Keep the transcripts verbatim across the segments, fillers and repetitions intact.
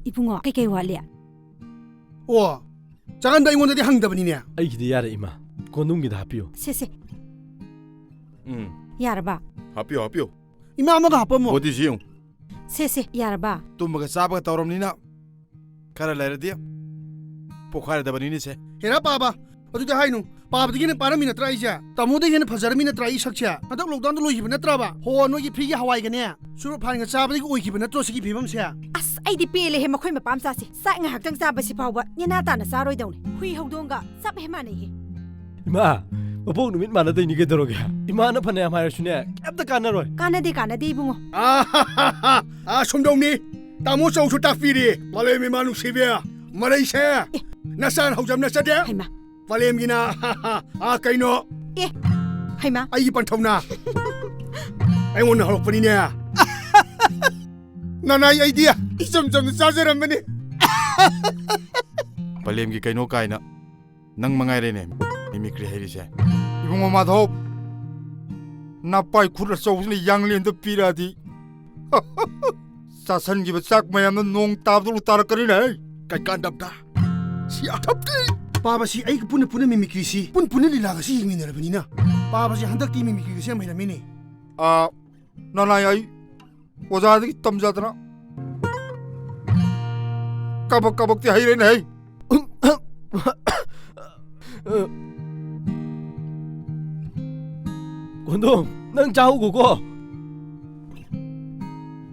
ꯏꯕꯨꯡꯉꯣ, ꯀꯩꯀꯩ ꯋꯥꯠꯂꯤ? ꯑꯣ, ꯆꯥꯒꯟꯗ ꯑꯩꯉꯣꯟꯗꯗꯤ ꯍꯪꯗꯕꯅꯤꯅꯦ꯫ ꯑꯩꯒꯤꯗꯤ ꯌꯥꯔꯦ, ꯏꯃꯥ꯫ ꯀꯣꯟꯗꯨꯝꯒꯤꯗ ꯍꯥꯞꯄꯤꯌꯨ꯫ ꯁꯦ, ꯁꯦ꯫ ꯎꯝ꯫ ꯌꯥꯔꯕ? ꯍꯥꯞꯄꯤꯌꯨ, ꯍꯥꯞꯄꯤꯌꯨ꯫ ꯏꯃꯥ, ꯑꯃꯒ ꯍꯥꯞꯄꯝꯃꯣ꯫ ꯕꯣꯗꯤꯁꯤ ꯌꯦꯡꯉꯨ꯫ ꯁꯦ, ꯁꯦ, ꯌꯥꯔꯕ? ꯇꯨꯝꯕꯒ ꯆꯥꯕꯒ ꯇꯧꯔꯝꯅꯤꯅ ꯈꯔ ꯂꯩꯔꯗꯤ ꯄꯣꯛꯈꯥꯏꯔꯗꯕꯅꯤꯅꯦ ꯁꯦ꯫ ꯍꯦꯔꯥ ꯄꯥꯕ, ꯑꯗꯨꯗꯤ ꯍꯥꯏꯅꯨ꯫ ꯄꯥꯕꯗꯒꯤ ꯍꯦꯟꯅ ꯄꯥꯔꯝꯃꯤ ꯅꯠꯇ꯭ꯔꯥ ꯑꯩꯁꯦ? ꯇꯥꯃꯣꯗꯒꯤ ꯍꯦꯟꯅ ꯐꯖꯔꯝꯃꯤ ꯅꯠꯇ꯭ꯔꯥ ꯑꯩ ꯁꯛꯁꯦ? ꯍꯟꯗꯛ ꯂꯣꯛꯗꯥꯎꯟꯗ ꯂꯣꯏꯈꯤꯕ ꯅꯠꯇ꯭ꯔꯕ? ꯍꯣ, ꯅꯣꯏꯒꯤ ꯐ꯭ꯔꯤꯒꯤ ꯍꯋꯥꯏꯒꯅꯦ ꯆꯨꯔꯨꯞ ꯐꯥꯟꯒ ꯆꯥꯕꯗꯒꯤ ꯑꯣꯏꯈꯤꯕ ꯅꯠꯇ꯭ꯔꯣ ꯁꯤꯒꯤ ꯐꯤꯕꯝꯁꯦ? ꯑꯁ, ꯑꯩꯗꯤ ꯄꯦꯜꯂꯦꯍꯦ, ꯃꯈꯣꯏ ꯃꯄꯥ ꯃꯆꯥꯁꯦ꯫ ꯆꯥꯛ ꯉꯥꯏꯍꯥꯛꯇꯪ ꯆꯥꯕꯁꯤ ꯐꯥꯎꯕ ꯅꯦꯅꯥ ꯇꯥꯅ ꯆꯥꯔꯣꯏꯗꯧꯅꯤ꯫ ꯍꯨꯏ ꯍꯧꯗꯣꯡꯒ ꯆꯞ ꯍꯦꯛ ꯃꯥꯟꯅꯩꯍꯦ꯫ ꯏꯃꯥ, ꯃꯄꯣꯛ ꯅꯨꯃꯤꯠ ꯃꯥꯟꯅꯗꯣꯏꯅꯤ ꯀꯩꯗꯧꯔꯒꯦ? ꯏꯃꯥꯅ ꯐꯅꯌꯥꯝ ꯍꯥꯏꯔꯁꯨꯅꯦ, ꯀꯩꯝꯇ ꯀꯥꯟꯅꯔꯣꯏ꯫ ꯀꯥꯟꯅꯗꯦ, ꯀꯥꯟꯅꯗꯦ, ꯏꯕꯨꯡꯉꯣ꯫ ꯑꯥ, ꯁꯨꯝꯗꯧꯅꯤ꯫ ꯇꯥꯃꯣ ꯆꯧꯁꯨ ꯇꯥꯛꯄꯤꯔꯤ꯫ ꯃꯥꯂꯦꯝ ꯏꯃꯥ ꯅꯨꯡꯁꯤꯕꯤ, ꯃꯔꯩꯁꯦ ꯅꯆꯥꯅ ꯍꯧꯖꯕ ꯅꯠꯆꯗꯦ꯫ ꯍꯩꯃꯥ꯫ ꯃꯥꯂꯦꯝꯒꯤꯅ, ꯑꯥ, ꯀꯩꯅꯣ꯫ ꯑꯦ, ꯍꯩꯃꯥ꯫ ꯑꯩꯒꯤ ꯄꯟꯊꯧꯅ꯫ ꯑꯩꯉꯣꯟꯗ ꯍꯧꯔꯛꯄꯅꯤꯅꯦ꯫ ꯅꯅꯥꯏ ꯑꯩꯗꯤ ꯏꯆꯝ ꯆꯝꯅ ꯆꯥꯖꯔꯝꯕꯅꯤ꯫ ꯄꯂꯦꯝꯒꯤ ꯀꯩꯅꯣ ꯀꯥꯏꯅ ꯅꯪ ꯃꯉꯥꯏꯔꯦꯅꯦ ꯃꯤꯃꯤꯀ꯭ꯔꯤ ꯍꯩꯔꯤꯁꯦ꯫ ꯏꯕꯨꯡꯉꯣ ꯃꯥꯙꯧ, ꯅꯄꯥꯏ ꯈꯨꯠ ꯑꯆꯧꯕꯁꯤꯅ ꯌꯥꯡꯂꯦꯟꯗ ꯄꯤꯔꯛꯑꯗꯤ ꯆꯥꯁꯟꯈꯤꯕ ꯆꯥꯛ ꯃꯌꯥꯝꯗꯣ ꯅꯣꯡ ꯇꯥꯕꯗꯧꯅ ꯇꯥꯔꯛꯀꯅꯤꯅꯦ꯫ ꯀꯩꯀꯥꯟꯗꯕꯗ꯫ ꯁꯤ ꯑꯊꯞꯇꯤ꯫ ꯄꯥꯕꯁꯤ ꯑꯩꯒ ꯄꯨꯟꯅ ꯄꯨꯟꯅ ꯃꯤꯃꯤꯀ꯭ꯔꯤꯁꯤ, ꯄꯨꯟ ꯄꯨꯟꯅ ꯂꯤꯂꯥꯒꯁꯤ ꯌꯦꯡꯃꯤꯟꯅꯔꯕꯅꯤꯅ꯫ ꯄꯥꯕꯁꯤ ꯍꯟꯗꯛꯇꯤ ꯃꯤꯃꯤꯀ꯭ꯔꯤꯒꯁꯤ ꯌꯥꯝ ꯍꯩꯔꯝꯃꯤꯅꯦ꯫ ꯑꯥ, ꯅꯅꯥꯏ ꯑꯩ ꯑꯣꯖꯥꯗꯒꯤ ꯇꯝꯖꯗꯅ꯫ ꯀꯕꯛ ꯀꯕꯛꯇꯤ ꯍꯩꯔꯦꯅꯦ ꯍꯩ꯫ ꯀꯣꯟꯗꯣꯝ, ꯅꯪ ꯆꯥꯍꯧꯒꯣꯀꯣ꯫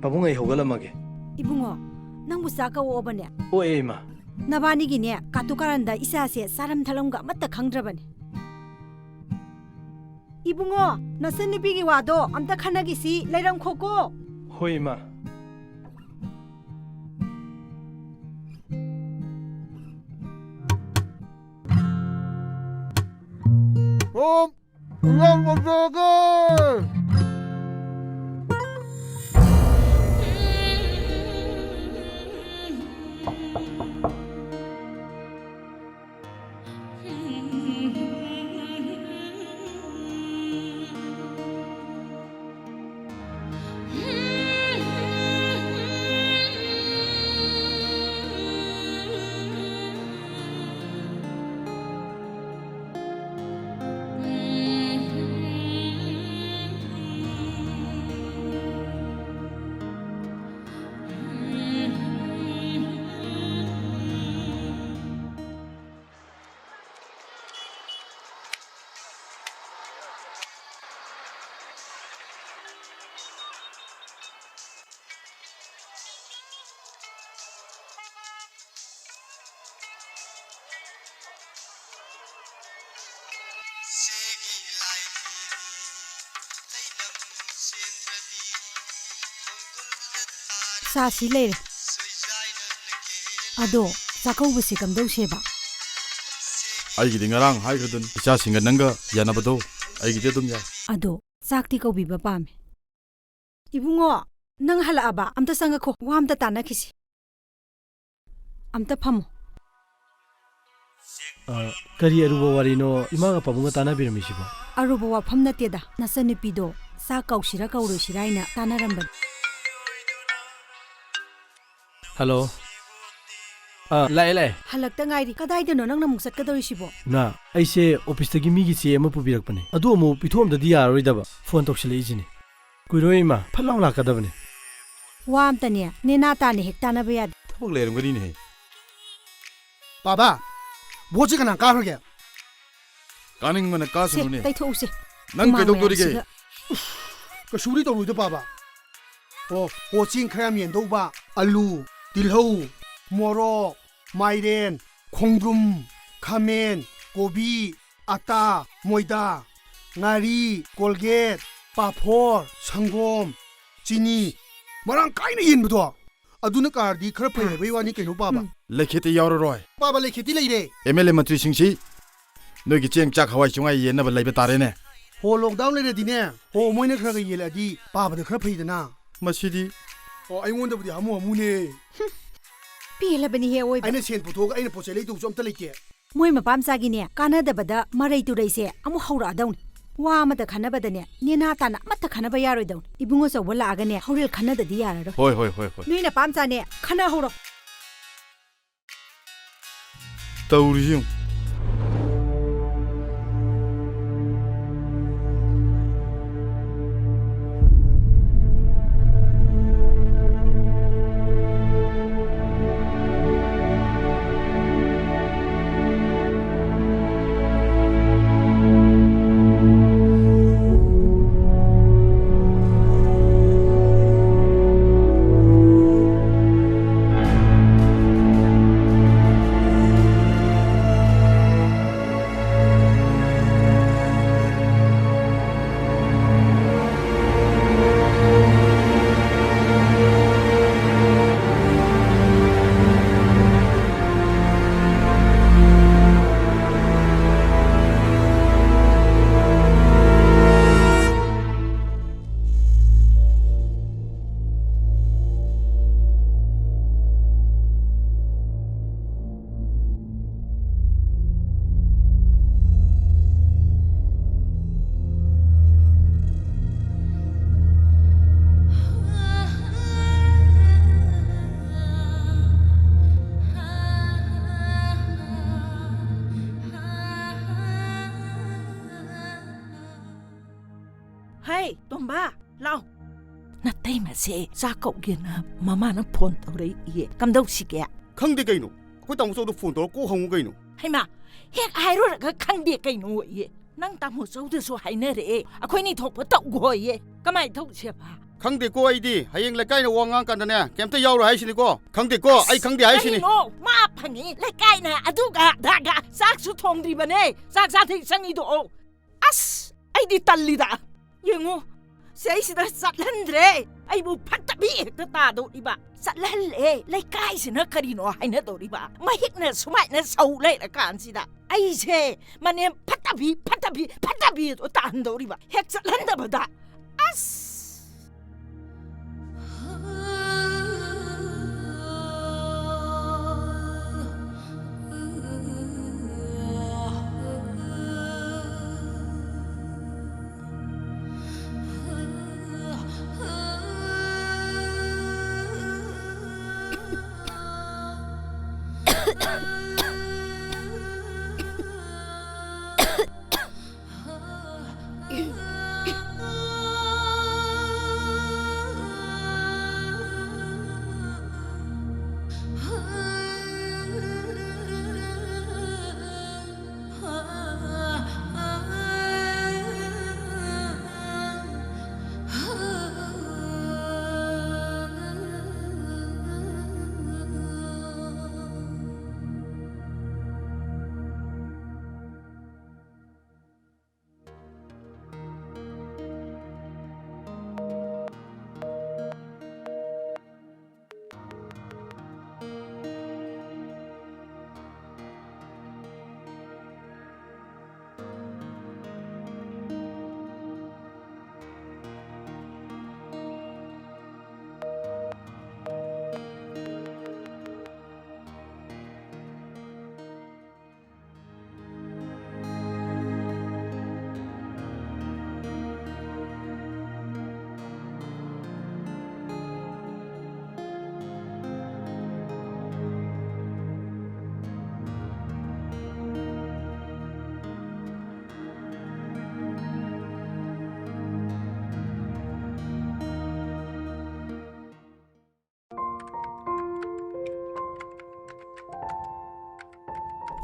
ꯄꯥꯕꯨꯡ, ꯑꯩ ꯍꯧꯒꯠꯂꯝꯃꯒꯦ꯫ ꯏꯕꯨꯡꯉꯣ, ꯅꯪꯕꯨ ꯆꯥꯛ ꯀꯧꯑꯣꯕꯅꯦ? ꯑꯣ, ꯑꯦ, ꯏꯃꯥ꯫ ꯅꯕꯥꯅꯤꯒꯤꯅꯦ, ꯀꯥꯇꯨ ꯀꯥꯔꯟꯗ ꯏꯆꯥꯁꯦ ꯆꯥꯔꯝ ꯊꯛꯂꯝꯒ ꯑꯃꯠꯇ ꯈꯪꯗ꯭ꯔꯕꯅꯦ꯫ ꯏꯕꯨꯡꯉꯣ, ꯅꯆꯟꯅꯨꯄꯤꯒꯤ ꯋꯥꯗꯣ ꯑꯝꯇ ꯈꯟꯅꯈꯤꯁꯤ, ꯂꯩꯔꯝꯈꯣꯀꯣ꯫ ꯍꯣꯏ, ꯏꯃꯥ꯫ ꯑꯣꯝ ꯏꯃꯥ ꯄꯣꯛꯆꯔꯒꯦ꯫ ꯆꯥꯁꯤ ꯂꯩꯔꯦ꯫ ꯑꯗꯣ ꯆꯥꯛꯀꯧꯕꯁꯦ ꯀꯝꯗꯧꯁꯦꯕ? ꯑꯩꯒꯤꯗꯤ ꯉꯔꯥꯡ ꯍꯥꯏꯈ꯭ꯔꯗꯨꯅꯤ, ꯏꯆꯥꯁꯤꯡꯒ ꯅꯪꯒ ꯌꯥꯅꯕꯗꯣ ꯑꯩꯒꯤꯗꯤ ꯑꯗꯨꯝ ꯌꯥꯏ꯫ ꯑꯗꯣ ꯆꯥꯛꯇꯤ ꯀꯧꯕꯤꯕ ꯄꯥꯝꯃꯦ꯫ ꯏꯕꯨꯡꯉꯣ, ꯅꯪ ꯍꯜꯂꯛꯑꯕ? ꯑꯝꯇ ꯆꯪꯉꯛꯈꯣ, ꯋꯥ ꯑꯝꯇ ꯇꯥꯟꯅꯈꯤꯁꯤ꯫ ꯑꯝꯇ ꯐꯝꯃꯣ꯫ ꯑ, ꯀꯔꯤ ꯑꯔꯨꯕ ꯋꯥꯔꯤꯅꯣ ꯏꯃꯥꯒ ꯄꯥꯕꯨꯡꯒ ꯇꯥꯟꯅꯕꯤꯔꯝꯃꯤꯁꯤꯕꯣ? ꯑꯔꯨꯕ ꯋꯥꯐꯝ ꯅꯠꯇꯦꯗ, ꯅꯆꯟꯅꯨꯄꯤꯗꯣ ꯆꯥꯛ ꯀꯧꯁꯤꯔꯥ ꯀꯧꯔꯣꯏꯁꯤꯔꯥ ꯍꯥꯏꯅ ꯇꯥꯟꯅꯔꯝꯕꯅꯤ꯫ ꯍꯜꯂꯣ꯫ ꯑꯥ, ꯂꯥꯛꯑꯦ, ꯂꯥꯛꯑꯦ꯫ ꯍꯜꯂꯛꯇ ꯉꯥꯏꯔꯤ꯫ ꯀꯗꯥꯏꯗꯅꯣ ꯅꯪꯅ ꯑꯃꯨꯛ ꯆꯠꯀꯗꯧꯔꯤꯁꯤꯕꯣ? ꯏꯃꯥ, ꯑꯩꯁꯦ ꯑꯣꯐꯤꯁꯇꯒꯤ ꯃꯤꯒꯤ ꯆꯦ ꯑꯃ ꯄꯨꯕꯤꯔꯛꯄꯅꯦ꯫ ꯑꯗꯨ ꯑꯃꯨꯛ ꯄꯤꯊꯣꯛꯑꯝꯗꯗꯤ ꯌꯥꯔꯔꯣꯏꯗꯕ꯫ ꯐꯣꯟ ꯇꯧꯁꯤꯜꯂꯛꯏꯁꯤꯅꯤ꯫ ꯀꯨꯏꯔꯣꯏ ꯏꯃꯥ, ꯐꯠ ꯂꯥꯎ ꯂꯥꯛꯀꯗꯕꯅꯦ꯫ ꯋꯥ ꯑꯝꯇꯅꯦ, ꯅꯦꯅꯥ ꯇꯥꯅ ꯍꯦꯛ ꯇꯥꯟꯅꯕ ꯌꯥꯗꯦ꯫ ꯊꯕꯛ ꯂꯩꯔꯝꯒꯅꯤꯅꯦꯍꯦ꯫ ꯄꯥꯕ, ꯚꯣꯠꯁꯦ ꯀꯅꯥ ꯀꯥꯈ꯭ꯔꯒꯦ? ꯀꯥꯅꯤꯡꯕꯅ ꯁꯦ, ꯀꯥꯁꯅꯨꯅꯦ꯫ ꯇꯩꯊꯣꯛꯎꯁꯦ꯫ ꯅꯪ ꯍꯨꯃꯥꯡ ꯀꯩꯗꯧꯗꯣꯔꯤꯒꯦ? ꯃꯌꯥꯝꯁꯤꯒ꯫ ꯀꯩꯁꯨꯕꯨꯗꯤ ꯇꯧꯔꯣꯏꯗ ꯄꯥꯕ꯫ ꯑꯣ, ꯑꯣ, ꯆꯦꯡ ꯈꯔ ꯌꯥꯝ ꯌꯦꯟꯗꯧꯕ, ꯑꯂꯨ, ꯇꯤꯜꯍꯧ, ꯃꯣꯔꯣꯛ, ꯃꯥꯏꯔꯦꯟ, ꯈꯣꯡꯗ꯭ꯔꯨꯝ, ꯈꯥꯃꯦꯟ, ꯀꯣꯕꯤ, ꯑꯇꯥ, ꯃꯣꯏꯗꯥ, ꯉꯥꯔꯤ, ꯀꯣꯜꯒꯦꯠ, ꯄꯥꯐꯣꯔ, ꯁꯪꯒꯣꯝ, ꯆꯤꯅꯤ, ꯃꯔꯥꯡ ꯀꯥꯏꯅ ꯌꯦꯟꯕꯗꯣ, ꯑꯗꯨꯅ ꯀꯥꯔꯗꯤ ꯈꯔ ꯐꯩ ꯍꯥꯏꯕꯩ ꯋꯥꯅꯤ ꯀꯩꯅꯣ ꯄꯥꯕ꯫ ꯎꯝ꯫ ꯂꯩꯈꯦꯠꯇꯤ ꯌꯥꯎꯔꯔꯣꯏ꯫ ꯄꯥꯕ, ꯂꯩꯈꯦꯠꯇꯤ ꯂꯩꯔꯦ꯫ ꯑꯦꯝ ꯑꯦꯜ ꯑꯦ ꯃꯟꯇ꯭ꯔꯤꯁꯤꯡꯁꯤ ꯅꯣꯏꯒꯤ ꯆꯦꯡ ꯆꯥꯛ ꯍꯋꯥꯏ ꯆꯦꯡꯋꯥꯏ ꯌꯦꯟꯅꯕ ꯂꯩꯕ ꯇꯥꯔꯦꯅꯦ꯫ ꯍꯣ, ꯂꯣꯛꯗꯥꯎꯟ ꯂꯩꯔꯗꯤꯅꯦ, ꯍꯣ, ꯃꯣꯏꯅ ꯈꯔ ꯈꯔ ꯌꯦꯜꯂꯛꯑꯗꯤ ꯄꯥꯕꯗ ꯈꯔ ꯐꯩꯗꯅ꯫ ꯃꯁꯤꯗꯤ꯫ ꯑꯣ, ꯑꯩꯉꯣꯟꯗꯕꯨꯗꯤ ꯍꯥꯃꯨ ꯍꯥꯃꯨꯅꯦ꯫ ꯄꯦꯜꯂꯕꯅꯤꯍꯦ ꯑꯋꯣꯏꯕ꯫ ꯑꯩꯅ ꯁꯦꯟ ꯄꯨꯊꯣꯛꯑꯒ ꯑꯩꯅ ꯄꯣꯠ ꯆꯩ ꯂꯩꯗꯧꯁꯨ ꯑꯝꯇ ꯂꯩꯇꯦ꯫ ꯃꯣꯏ ꯃꯄꯥ ꯃꯆꯥꯒꯤꯅꯦ, ꯀꯥꯟꯅꯗꯕꯗ ꯃꯔꯩ ꯇꯨꯔꯩꯁꯦ ꯑꯃꯨꯛ ꯍꯧꯔꯛꯑꯗꯧꯅꯤ꯫ ꯋꯥ ꯑꯃꯇ ꯈꯟꯅꯕꯗꯅꯦ, ꯅꯦꯅꯥ ꯇꯥꯅ ꯑꯃꯠꯇ ꯈꯟꯅꯕ ꯌꯥꯔꯣꯏꯗꯧꯅꯤ꯫ ꯏꯕꯨꯡꯉꯣ ꯑꯆꯧꯕ ꯂꯥꯛꯑꯒꯅꯦ, ꯍꯣꯔꯦꯜ ꯈꯟꯅꯗꯗꯤ ꯌꯥꯔꯔꯣꯏ꯫ ꯍꯣꯏ, ꯍꯣꯏ, ꯍꯣꯏ, ꯍꯣꯏ꯫ ꯅꯣꯏ ꯅꯄꯥꯝꯆꯥꯅꯦ, ꯈꯟꯅꯍꯧꯔꯣ꯫ ꯇꯧꯔꯤꯁꯤ ꯌꯦꯡꯉꯨ꯫ ꯕꯥ, ꯂꯥꯎ꯫ ꯅꯇꯩꯃꯁꯦ ꯆꯥꯛ ꯀꯧꯒꯦꯅ ꯃꯃꯥꯅ ꯐꯣꯟ ꯇꯧꯔꯛꯏꯌꯦ꯫ ꯀꯝꯗꯧꯁꯤꯒꯦ? ꯈꯪꯗꯦ ꯀꯩꯅꯣ꯫ ꯑꯩꯈꯣꯏ ꯇꯥꯃꯣꯆꯧꯗ ꯐꯣꯟ ꯇꯧꯔ ꯀꯣꯛ ꯍꯪꯉꯨ ꯀꯩꯅꯣ꯫ ꯍꯩꯃꯥ, ꯍꯦꯛ ꯍꯥꯏꯔꯨꯔꯒ ꯈꯪꯗꯦ ꯀꯩꯅꯣ ꯑꯣꯏꯌꯦ꯫ ꯅꯪ ꯇꯥꯃꯣꯆꯧꯗꯁꯨ ꯍꯥꯏꯅꯔꯛꯑꯦ꯫ ꯑꯩꯈꯣꯏꯅꯤ ꯊꯣꯛꯄ ꯇꯧꯈꯣꯌꯦ꯫ ꯀꯃꯥꯏ ꯇꯧꯁꯦꯕ? ꯈꯪꯗꯦꯀꯣ ꯑꯩꯗꯤ꯫ ꯍꯌꯦꯡ ꯂꯩꯀꯥꯏꯅ ꯋꯥ ꯉꯥꯡꯀꯥꯟꯗꯅꯦ, ꯀꯩꯝꯇ ꯌꯥꯎꯔꯣꯏ ꯍꯥꯏꯁꯤꯅꯤꯀꯣ꯫ ꯈꯪꯗꯦꯀꯣ, ꯑꯁ, ꯑꯩ ꯈꯪꯗꯦ ꯍꯥꯏꯁꯤꯅꯤ꯫ ꯀꯔꯤꯅꯣ? ꯃꯥ ꯐꯪꯉꯤ, ꯂꯩꯀꯥꯏꯅ ꯑꯗꯨꯒ ꯑꯗꯥꯒ ꯆꯥꯛꯁꯨ ꯊꯣꯡꯗ꯭ꯔꯤꯕꯅꯦ꯫ ꯆꯥꯛ ꯆꯥꯊꯩ ꯆꯪꯉꯤꯗꯣ꯫ ꯑꯁ, ꯑꯩꯗꯤ ꯇꯜꯂꯤꯗ꯫ ꯌꯦꯡꯉꯨ, ꯁꯤꯗꯩꯁꯤꯗ ꯆꯠꯍꯟꯗ꯭ꯔꯦ꯫ ꯑꯩꯕꯨ ꯐꯠꯇꯕꯤ ꯍꯦꯛꯇ ꯇꯥꯗꯧꯔꯤꯕ꯫ ꯆꯠꯍꯜꯂꯦ꯫ ꯂꯩꯀꯥꯏꯁꯤꯅ ꯀꯔꯤꯅꯣ ꯍꯥꯏꯅꯗꯧꯔꯤꯕ? ꯃꯍꯤꯛꯅ ꯁꯨꯃꯥꯏꯅ ꯁꯧ ꯂꯩꯔꯀꯥꯟꯁꯤꯗ꯫ ꯑꯩꯁꯦ ꯃꯅꯦꯝ ꯐꯠꯇꯕꯤ, ꯐꯠꯇꯕꯤ, ꯐꯠꯇꯕꯤ ꯑꯗꯣ ꯇꯥꯍꯟꯗꯧꯔꯤꯕ꯫ ꯍꯦꯛ ꯆꯠꯍꯟꯗꯕꯗ꯫ ꯑꯁ!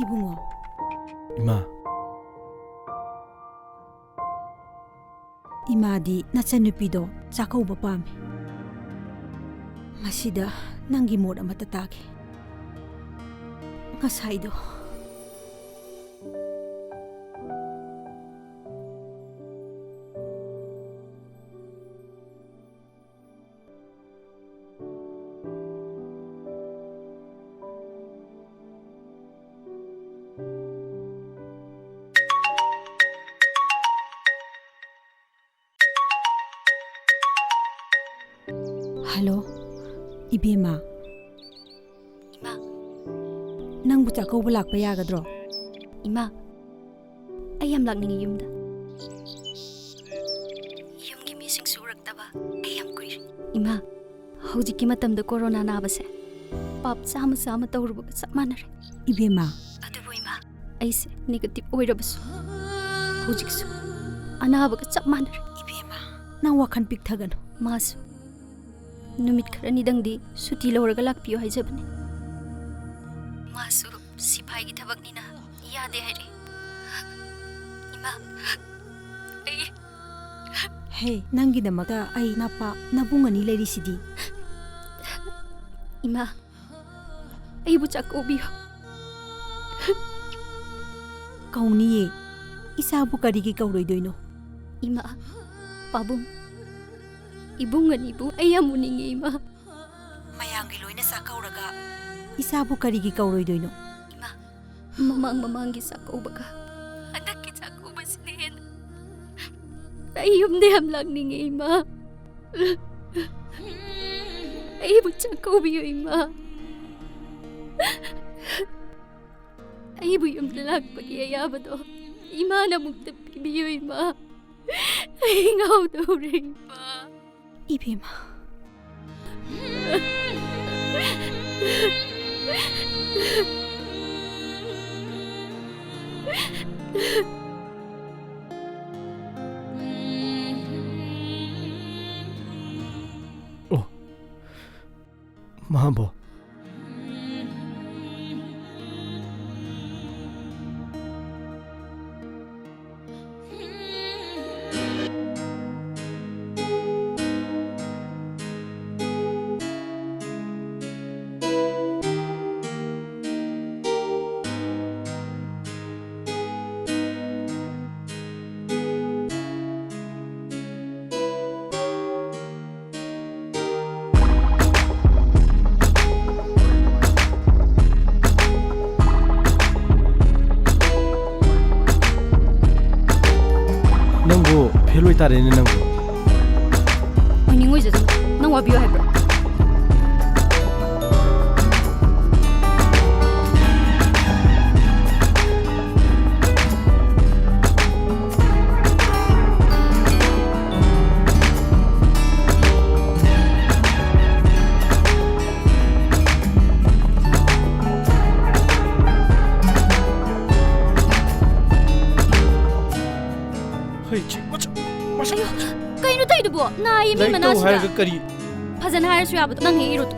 ꯏꯕꯨꯡꯉꯣ꯫ ꯏꯃꯥ꯫ ꯏꯃꯥꯗꯤ ꯅꯆꯟꯅꯨꯄꯤꯗꯣ ꯆꯥꯛꯀꯧꯕ ꯄꯥꯝꯃꯤ꯫ ꯃꯁꯤꯗ ꯅꯪꯒꯤ ꯃꯣꯠ ꯑꯃꯠꯇ ꯇꯥꯒꯦ꯫ ꯉꯁꯥꯏꯗꯣ꯫ ꯍꯜꯂꯣ, ꯏꯕꯦꯝꯃ꯫ ꯏꯃꯥ꯫ ꯅꯪꯕꯨ ꯆꯥꯛꯀꯧꯕ ꯂꯥꯛꯄ ꯌꯥꯒꯗ꯭ꯔꯣ? ꯏꯃꯥ, ꯑꯩ ꯌꯥꯝ ꯂꯥꯛꯅꯤꯡꯉꯤ ꯌꯨꯝꯗ꯫ ꯌꯨꯝꯒꯤ ꯃꯤꯁꯤꯡꯁꯨ ꯎꯔꯛꯇꯕ ꯑꯩ ꯌꯥꯝ ꯀꯨꯏꯔꯦ꯫ ꯏꯃꯥ, ꯍꯧꯖꯤꯛꯀꯤ ꯃꯇꯝꯗ ꯀꯣꯔꯣꯅꯥ ꯅꯥꯕꯁꯦ ꯄꯥꯞ ꯆꯥꯝꯃ ꯆꯥꯝꯃ ꯇꯧꯔꯨꯕꯒ ꯆꯞ ꯃꯥꯟꯅꯔꯦ꯫ ꯏꯕꯦꯝꯃ꯫ ꯑꯗꯨꯕꯨ ꯏꯃꯥ, ꯑꯩꯁꯦ negative ꯑꯣꯏꯔꯕꯁꯨ ꯍꯧꯖꯤꯛꯁꯨ ꯑꯅꯥꯕꯒ ꯆꯞ ꯃꯥꯟꯅꯔꯦ꯫ ꯏꯕꯦꯝꯃ, ꯅꯪ ꯋꯥꯈꯜ ꯄꯤꯛꯊꯒꯅꯨ꯫ ꯃꯥꯁꯨ ꯅꯨꯃꯤꯠ ꯈꯔꯅꯤꯗꯪꯗꯤ ꯁꯨꯇꯤ ꯂꯧꯔꯒ ꯂꯥꯛꯄꯤꯌꯨ ꯍꯥꯏꯖꯕꯅꯦ꯫ ꯃꯥꯁꯨ ꯁꯤꯐꯥꯏꯒꯤ ꯊꯕꯛꯅꯤꯅ ꯌꯥꯗꯦ ꯍꯥꯏꯔꯦ꯫ ꯏꯃꯥ, ꯑꯩ ꯍꯦ, ꯅꯪꯒꯤꯗꯃꯛꯇ ꯑꯩ ꯅꯄꯥ ꯅꯕꯨꯡ ꯑꯅꯤ ꯂꯩꯔꯤꯁꯤꯗꯤ꯫ ꯏꯃꯥ, ꯑꯩꯕꯨ ꯆꯥꯛꯀꯧꯕꯤꯌꯨ꯫ ꯀꯧꯅꯤꯌꯦ꯫ ꯏꯆꯥꯕꯨ ꯀꯔꯤꯒꯤ ꯀꯧꯔꯣꯏꯗꯣꯏꯅꯣ? ꯏꯃꯥ, ꯄꯥꯕꯨꯡ, ꯏꯕꯨꯡ ꯑꯅꯤꯕꯨ ꯑꯩ ꯌꯥꯝ ꯎꯅꯤꯡꯉꯦ, ꯏꯃꯥ꯫ ꯃꯌꯥꯝꯒꯤ ꯂꯣꯏꯅ ꯆꯥꯛꯀꯧꯔꯒ ꯏꯆꯥꯕꯨ ꯀꯔꯤꯒꯤ ꯀꯧꯔꯣꯏꯗꯣꯏꯅꯣ? ꯏꯃꯥ, ꯃꯃꯥꯡ ꯃꯃꯥꯡꯒꯤ ꯆꯥꯛꯀꯧꯕꯒ ꯍꯟꯗꯛꯀꯤ ꯆꯥꯛꯀꯧꯕꯁꯤꯅ ꯍꯦꯟꯅ ꯑꯩ ꯌꯨꯝꯗ ꯌꯥꯝ ꯂꯥꯛꯅꯤꯡꯉꯦ, ꯏꯃꯥ꯫ ꯑꯩꯕꯨ ꯆꯥꯛꯀꯧꯕꯤꯌꯨ, ꯏꯃꯥ꯫ ꯑꯩꯕꯨ ꯌꯨꯝꯗ ꯂꯥꯛꯄꯒꯤ ꯑꯌꯥꯕꯗꯣ ꯏꯃꯥꯅ ꯑꯃꯨꯛꯇ ꯄꯤꯕꯤꯌꯨ, ꯏꯃꯥ꯫ ꯑꯩ ꯉꯥꯎꯗꯧꯔꯦ, ꯏꯃꯥ꯫ ꯏꯕꯦꯝꯃ꯫ ꯑꯣ, ꯃꯥꯕꯣ꯫ ꯇꯥꯔꯦꯅꯦ ꯅꯪꯕꯨ꯫ ꯑꯣꯏꯅꯤꯡ ꯑꯣꯏꯖꯗꯅ ꯅꯪ ꯋꯥꯕꯤꯌꯨ ꯍꯥꯏꯕ꯭ꯔꯣ? ꯍꯩ, ꯆꯤ, ꯃꯆꯥ, ꯃꯆꯥ꯫ ꯑꯌꯣ, ꯀꯩꯅꯣ ꯇꯧꯔꯤꯗꯨꯕꯣ? ꯅꯥꯏꯌꯦ ꯃꯤ ꯂꯥꯏꯔꯤꯛ ꯇꯧ ꯃꯅꯥꯁꯤꯗ꯫ ꯍꯥꯏꯔꯒ ꯀꯔꯤ? ꯐꯖꯅ ꯍꯥꯏꯔꯁꯨ ꯌꯥꯕꯗꯣ ꯅꯪ ꯍꯦꯛ ꯏꯔꯣ ꯇꯨ꯫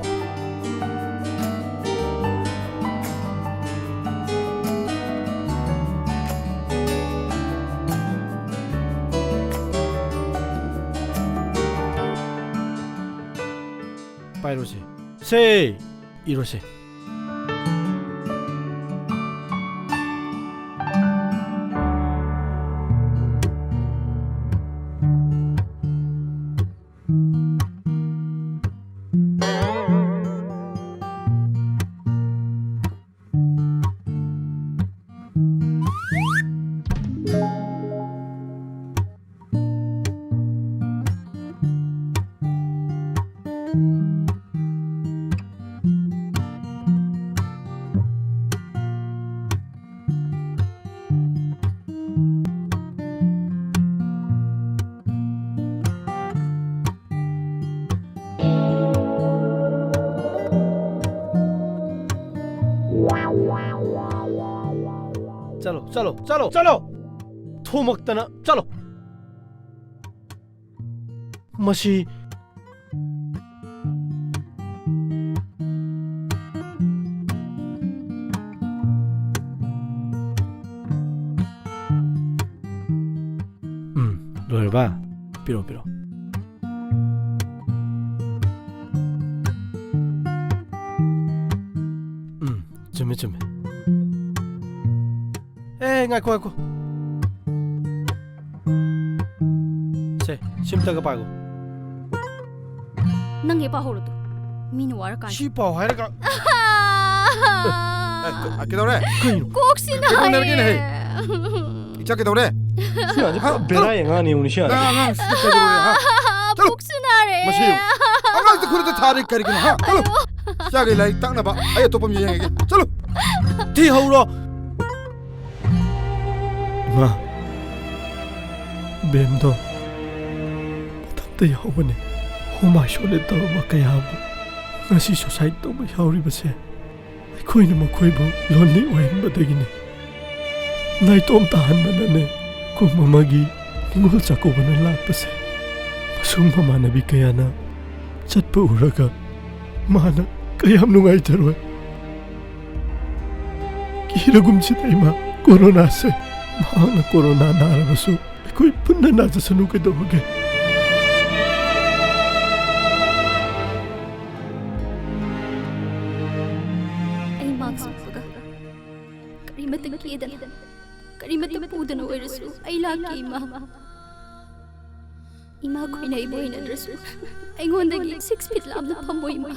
ꯄꯥꯏꯔꯣꯁꯦ꯫ ꯁꯦ, ꯏꯔꯣꯁꯦ꯫ ꯆꯠꯂꯣ, ꯆꯠꯂꯣ, ꯆꯠꯂꯣ, ꯆꯠꯂꯣ! ꯊꯣꯝꯃꯛꯇꯅ ꯆꯠꯂꯣ! ꯃꯁꯤ꯫ ꯎꯝ, ꯂꯣꯏꯔꯕ? ꯄꯤꯔꯣ, ꯄꯤꯔꯣ꯫ ꯎꯝ, ꯆꯨꯝꯃꯦ, ꯆꯨꯝꯃꯦ꯫ ꯑꯦ, ꯉꯥꯏꯈꯣ, ꯉꯥꯏꯈꯣ꯫ ꯁꯦ, ꯁꯤꯝꯇꯒ ꯄꯥꯏꯈꯣ꯫ ꯅꯪ ꯍꯦꯛ ꯄꯥꯍꯧꯔꯣ ꯇꯨ꯫ ꯃꯤꯅ ꯋꯥꯔꯀꯥꯟꯗ꯫ ꯁꯤ ꯄꯥꯎ ꯍꯥꯏꯔꯒ꯫ ꯑꯦ, ꯀ-, ꯀꯩꯗꯧꯔꯦ? ꯀꯩꯅꯣ? ꯀꯣꯛꯁꯤ ꯀꯩꯗꯧꯅꯔꯒꯦ ꯅꯥꯏꯌꯦ꯫ ꯅꯍꯦ? ꯏꯆꯥ ꯀꯩꯗꯧꯔꯦ? ꯁꯤ ꯑꯉꯥꯡꯁꯦ ꯄꯨꯔꯥ ꯕꯦꯔꯥꯒꯤ ꯑꯉꯥꯡꯅꯤ, ꯌꯦꯡꯉꯨꯅꯦ, ꯁꯤ ꯑꯉꯥꯡꯁꯦ꯫ ꯅꯪ ꯑꯉꯥꯡꯁꯤꯗꯤ ꯀꯩꯗꯧꯔꯦ, ꯍꯥ? ꯆꯠꯂꯣ꯫ ꯄꯨꯛꯁꯨ ꯅꯥꯔꯦ꯫ ꯃꯁꯤ ꯌꯦꯡꯉꯨ꯫ ꯑꯉꯥꯡꯁꯤꯗ ꯈꯨꯔꯨꯗ ꯊꯥꯔꯤ ꯀꯔꯤꯒꯤꯅꯣ, ꯍꯥ? ꯆꯠꯂꯣ꯫ ꯏꯆꯥꯒꯤ ꯂꯥꯏꯔꯤꯛ ꯇꯥꯛꯅꯕ ꯑꯩ ꯑꯇꯣꯞꯄ ꯑꯃ ꯌꯦꯡꯉꯒꯦ꯫ ꯆꯠꯂꯣ꯫ ꯊꯤꯍꯧꯔꯣ꯫ ꯏꯃꯥ, ꯕꯦꯝꯗꯣ ꯃꯊꯟꯇ ꯌꯥꯎꯕꯅꯦ꯫ Home isolate ꯇꯧꯔꯕ ꯀꯌꯥꯕꯨ ꯉꯁꯤ suicide ꯇꯧꯕ ꯌꯥꯎꯔꯤꯕꯁꯦ ꯑꯩꯈꯣꯏꯅ ꯃꯈꯣꯏꯕꯨ lonely ꯑꯣꯏꯍꯟꯕꯗꯒꯤꯅꯦ꯫ ꯅꯥꯏꯇꯣꯝ ꯇꯥꯍꯟꯕꯅꯅꯦ ꯀꯨꯝ ꯑꯃꯒꯤ ꯅꯤꯉꯣꯜ ꯆꯥꯛꯀꯧꯕꯅ ꯂꯥꯛꯄꯁꯦ꯫ ꯃꯁꯨꯡ ꯃꯃꯥꯟꯅꯕꯤ ꯀꯌꯥꯅ ꯆꯠꯄ ꯎꯔꯒ ꯃꯥꯅ ꯀꯌꯥꯝ ꯅꯨꯡꯉꯥꯏꯖꯔꯣꯏ꯫ ꯀꯤꯔꯒꯨꯝꯁꯤꯗ ꯏꯃꯥ, ꯀꯣꯔꯣꯅꯥꯁꯦ꯫ ꯃꯍꯥꯛꯅ ꯀꯣꯔꯣꯅꯥ ꯅꯥꯔꯕꯁꯨ ꯑꯩꯈꯣꯏ ꯄꯨꯟꯅ ꯅꯥꯖꯁꯅꯨ ꯀꯩꯗꯧꯔꯒꯦ? ꯑꯩ mask ꯎꯞꯄꯒ ꯀꯔꯤꯃꯇ ꯀꯤꯗꯅ, ꯀꯔꯤꯃꯇ ꯄꯨꯗꯅ ꯑꯣꯏꯔꯁꯨ ꯑꯩ ꯂꯥꯛꯀꯦ, ꯏꯃꯥ꯫ ꯏꯃꯥ ꯈꯣꯏꯅ ꯑꯩꯕꯨ ꯍꯩꯅꯗ꯭ꯔꯁꯨ ꯑꯩꯉꯣꯟꯗꯒꯤ six feet ꯂꯥꯞꯅ ꯐꯝꯃꯣ, ꯏꯃꯥ꯫